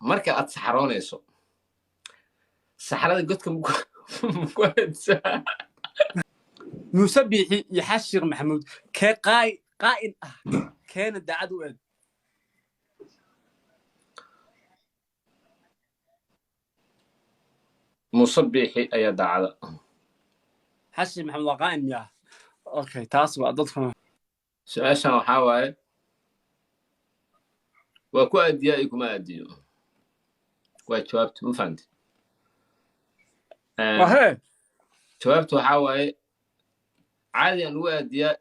Marka aad saxaroonayso, saxarada godka maku aadisaa? Muuse Biixi iyo Xasan Sheekh Maxamuud, kee qaa'in ah, keena daacad u eeg? Muuse Biixi ayaa daacada. Xasan Sheekh Maxamuud waa qaa'in miyaa? Okay, taas waa dadkuna. Su-aashan waxaa waaye, waa ku aadiyaa iyo kuma aadiyo, waa jawaabta, ma fahamti? Wahee. Jawaabta waxaa waaye, caadi aan ugu aadiyaa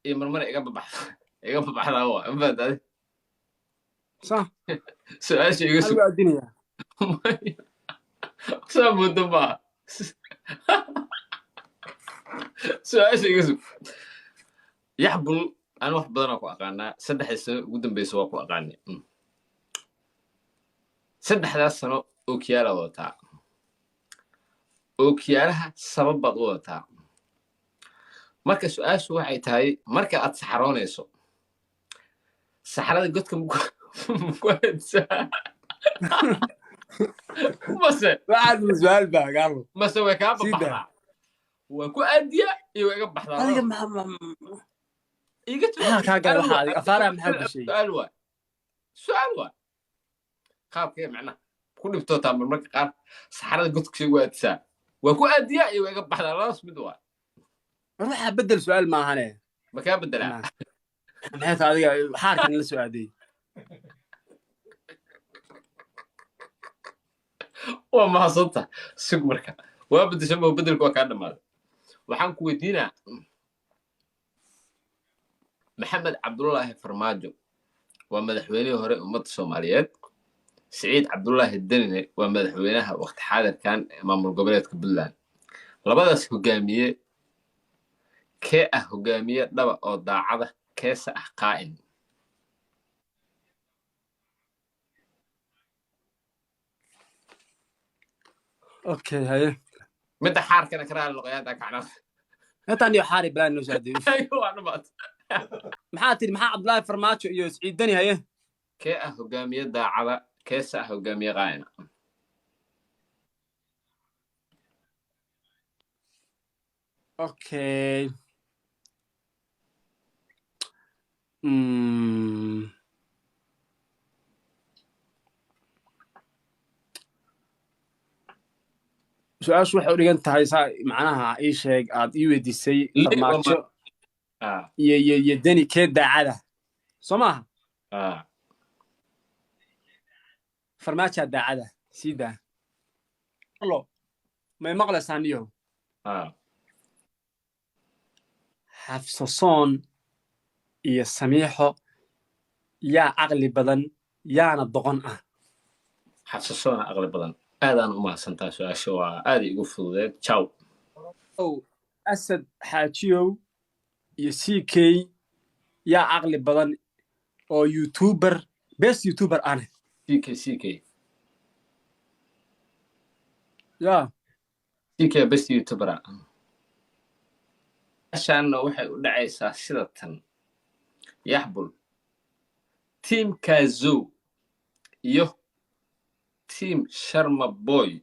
iyo marmar iga babaxda, iga babaxdaa waa, ma fahamti adi? Sa Su-aasha iga maxaa sug. Lagu aadinayaa? Saa moodo maaha. Su-aasha iga sug. Yaxbul, ani wax badanaa ku aqaanaa. 3dii sano ugu dambeysa waa ku aqaanay. 3daas sano ookiyaala wadataa, ookiyaalaha sabab baad u wadataa. Marka su-aashu waxay tahay, marka aad saxaroonayso, saxarada godka maku aadisaa mase Waxaad su-aal baa gaalo. Mase way kaa Sii daa. babaxdaa? Waa ku aadiyaa iyo waa iga baxdaa. Adiga Iga maxaa kaa galay? Waxaa adiga afaaraha maxaa gashay? Su-aal waay, su-aal waay. Qaabkee macnaha ku dhibtootaa marmarka qaar saxarada godka shay aadisaa? Waa ku aadiyaa iyo waa iga baxdaa, labadaas mid waay. War waxaa bedel, su-aal maahane. Ma kaa bedelaa? Maxay tahay adiga xaarkan la soo aaday? Waa mahadsanta. Sug, marka waa bedesha ma bedelka waa kaa dhammaaday. Waxaan ku weydiinaa, Maxamed Cabdullaahi Farmaajo waa madaxweynihii hore ummadda Soomaaliyeed, Siciid Cabdullaahi Denine waa madaxweynaha waqti xaadirkan ee maamul goboleedka Puntland. Labadaas hogaamiye, kee ah hogaamiye dhaba oo daacada, keese ah qaa'in? Okay, haye. Midda xaarkana ka raali noqoyaada kacnaa. Intaan iyo xaari balaan noo soo aaday. Waa dhamaat. Maxaa tiri? Maxaa Cabdullaahi Farmaajo iyo Siciid Deni? Haye. Kee ah hogaamiye daacada, keese ah hogaamiye qaa'ina? Okay. Su-aashu waxay u dhigan tahay saa, macnaha ii sheeg aad ii weydiisay. Farmaajo iyo Deni, kee daacada, soo maaha? Ah. Farmaajaa daacada, sii daa. Allo, may maqlaysaa niyow? Ah. Xafsasoon iyo Samiixo, yaa caqli badan, yaana doqon ah? Xafsasoona aqli badan. Aadaan u mahadsantaa, su-aasha waa aaday igu fududeed. Ciao. Ow, Asad Xaajiyow iyo CK, yaa caqli badan oo youtuber, best youtuber ane? CK, CK. Yaa? CK best youtuber. Su-aashaanna waxay u dhacaysaa sida tan, Yaxbul: Team Kazow iyo Team Sharma Boy,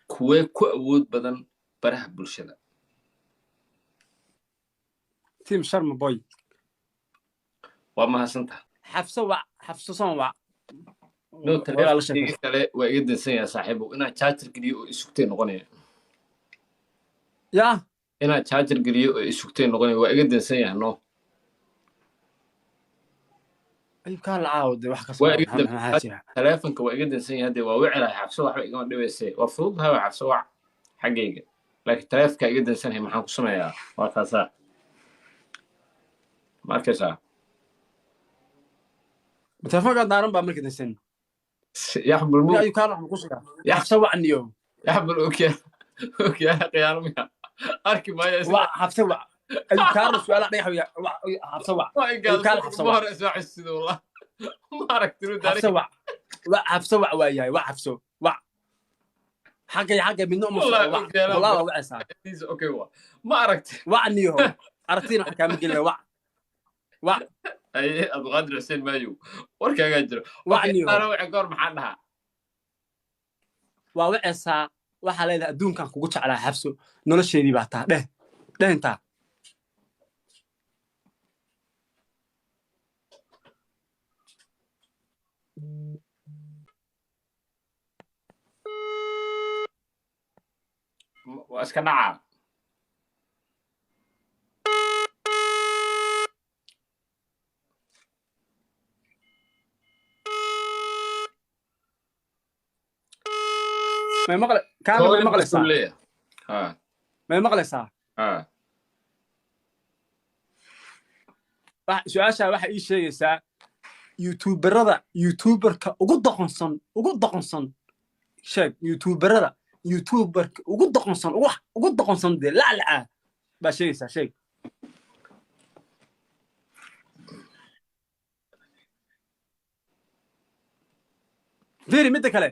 kuwee ku awood badan baraha bulshada? Team Sharma Boy. Waa mahadsantaha. Xafso wac, Xafso soon wac. No. Hooyaa la sheekaysta. Taleefonkayga kale waa iga dansan yahay, saaxiibow. Inaan charger geliyo oo isugtay noqonaya. Yaa? Inaan charger geliyo oo isugtay noqonaya, waa iga dansan yahay, no. Ayub kaa la caawo de wax ka Waa soo iga maxaa jira? Taleefonka waa iga dansan yahay dee. Waa wici lahay Xabso, waxba igama dhibayse, waa fududahay, waa Xabso wac xaggayga, laakiin taleefonka iga dansanyahay, maxaan ku sameeyaa? Waa taasaa, ma arkaysaa? Telefoonka daaran baa marka dansan. Yaxbul mu Ayub kaa wax ku sugaa. Xafso wac niyow. Yaxbul, okya okya, khiyaano miya? Arki maayo isla. Wac Xafso, wac Ayub kaarna su-aalaha dhagax wiya. Wac Xafso, wac. Waa Ayub kaarna Xafso ma wac. Hore isoo xasuusido, wallah ma aragtinu. Xafso wac, wac Xafso wac. Waa yahay, wac Xafso, wac. Xagga iyo xagga midna uma Wallahi socdo, wac. Okyaalaha Wallahi waa wacaysaa. Okay, waa ma aragti. Wac niyow, aragtiina waxa kaama gelina. Wac, wac. Aye, Abduqaadir Xuseen Maayow, warkaagaa jiro. Wac Okay, niyow. Intaana wixii goor maxaan dhahaa? Waa waceysaa, waxaa leedahay adduunkan kugu jeclaa Xabso, nolosheedii baa taa. Dheh, dheh intaa. Waa iska dhacaa. May maqle kaana? May maqlaysaa? Leeyahay ha. May maqlaysaa? Ha. Su-aashaa waxay ii sheegaysaa youtuberada, youtuberka ugu doqonsan, ugu doqonsan sheeg. Youtuberada, youtuberka ugu doqonsan, ugu doqonsan dee laclaca baa sheegaysaa, sheeg. Fiiri, midda kale,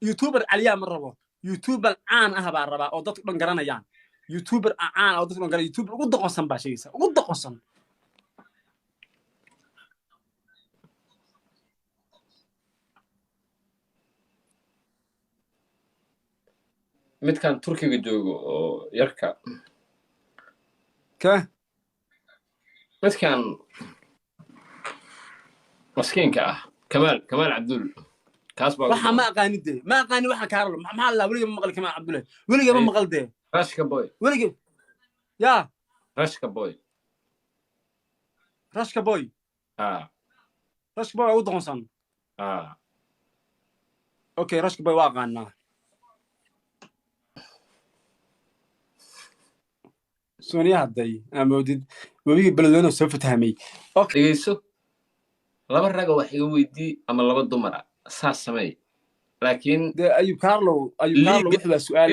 youtuber caliyaa ma rabo, youtuber caan ah baa rabaa oo dadku dhan garanayaan, youtuber caan ah oo dadku dhan garanayaan. Youtuber ugu doqonsan baa sheegaysaa, ugu doqonsan. Midkan Turkiga joogo oo yarka. Ka? Midkan maskiinka ah, Kamaal, Kamaal Cabdul, kaas baa. Waxa ma aqaani dee, ma aqaani waxaan kaa rabo. Maxaa la weliga ma maqli Kamaal Cabdulle, weliga ma maqal dee. Rashka Boy. Weliga yaa? Rashka Boy. Rashka Boy. Ha. Rashka Boy waa ugu doqonsan. Ha. Okay, Rashka Boy waa aqaanaa. Sooniya hadday amoodid webigii Beledweyne soo fatahmay. Okay. Dhegeyso, laba raga wax iga weydii ama laba dumara, saas sameey, laakiin dee Ayub Carlo, Ayub Carlo, Liiga- wuxuu baa su'aal.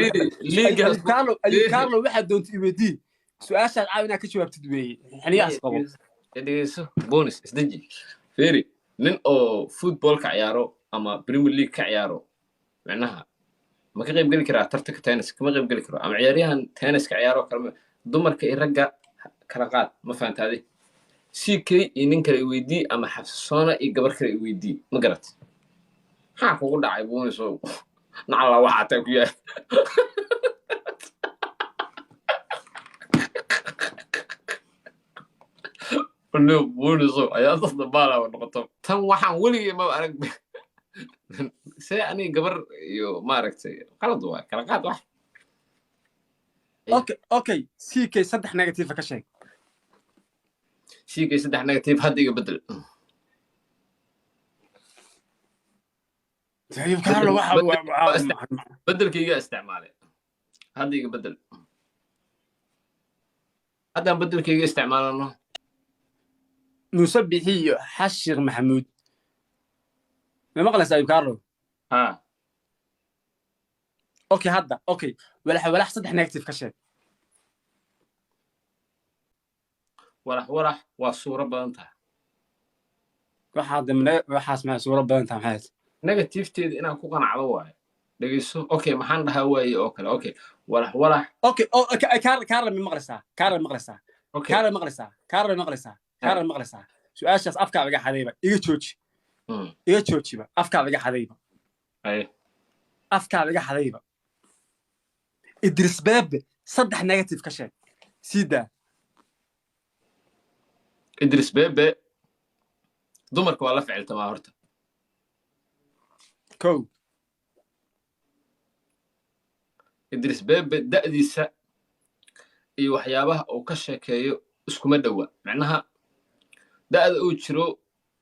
Liiga. Ayub Carlo, Ayub Carlo, waxaad doontay iweydii, su-aashaad caaw inaad ka jawaabtid weeye, xiniyahaas qabo. Dhegeyso, bonus isdeji. Fiiri, nin oo football ka ciyaaro ama Premier League ka ciyaaro, micnaha ma ka qayb geli karaa tartanka tennis? Kama qayb geli karo. Ama ciyaaryahan tennis ka ciyaaro kale. Dumarka iyo ragga kala qaad, ma fahantaade? CK iyo nin kale iweydii ama Xafsoona iyo gabar kale iweydii, ma garat? Maxaa kugu dhacay, bonus oo nacala waxaa taa ku yahay? No, bonus ayaa dadda baala noqoto. Tan waxaan weligay maba arag see aniga gabar iyo maaragtay, qalad waay, kala qaad wax. Okay, CK saddex negative ka sheeg. CK saddex negative? Hadda iga bedel. Ayub Carlo waxa Bedelkayga isticmaalay, hadda iga bedel, haddaan bedelkayga isticmaalano. Muuse Bixi iyo Xashir Maxamuud, ma maqlaysaa, Ayub Carlo? Ha. Okay, hadda okay, Walax Walax saddex negative ka sheeg. Walax Walax waa suuro badan tahay. Waxaa damne waxaas maxay suuro badan tahay? Maxay? Negativeteeda inaan ku qanacdo waaye. Dhegeyso, okay, maxaan dhahaa waaye oo kale? Okay, Walax Walax. Okay, oh, okay, Carlo, ma maqlaysaa? Carlo, ma maqlaysaa? Okay. Carlo, ma maqlaysaa? Carlo, ma maqlaysaa? Carlo, ma maqlaysaa? Su-aashaas afkaa iga xadayba, iga jooji. Iga joojiba, afkaa iga xadayba. Aye. Afkaa iga xadayba. Idris Bebe saddex negative ka sheeg, sii daa. Idris Bebe dumarka waa la ficiltamaa horta. Kow. Idris Bebe da'diisa iyo waxyaabaha uu ka sheekeeyo iskuma dhowa. Macnaha da'da uu jiro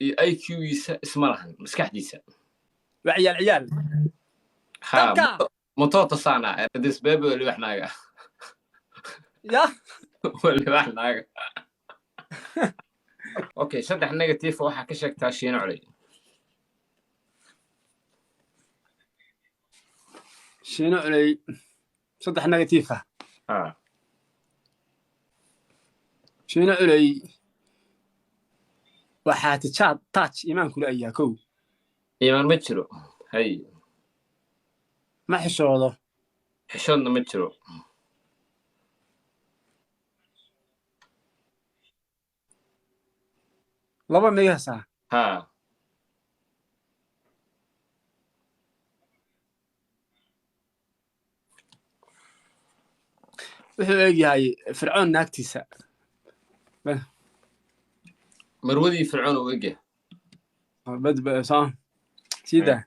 iyo IQ-giisa isma lahan, maskaxdiisa. Waa ciyaal ciyaal. Ha. Dabka! Mtoto sana. Idris Bebe waa libax naaga. Ya. Waa libax naaga. Okay, saddex negative waxaa ka sheegtaa Shiino Culey. Shiino Culey saddex negative ah? Ha. Shiino Culey waxaa tijaad taaj iimaan kula ayaa, kow. Iimaan ma jiro, hay. Ma xishoodo. Xishoodna ma jiro. Laba migaasaa? Ha. Wuxuu eg yahay Fircoon naagtiisa. Marwadii Fircoon uu egyahay. Bad soo sii daa.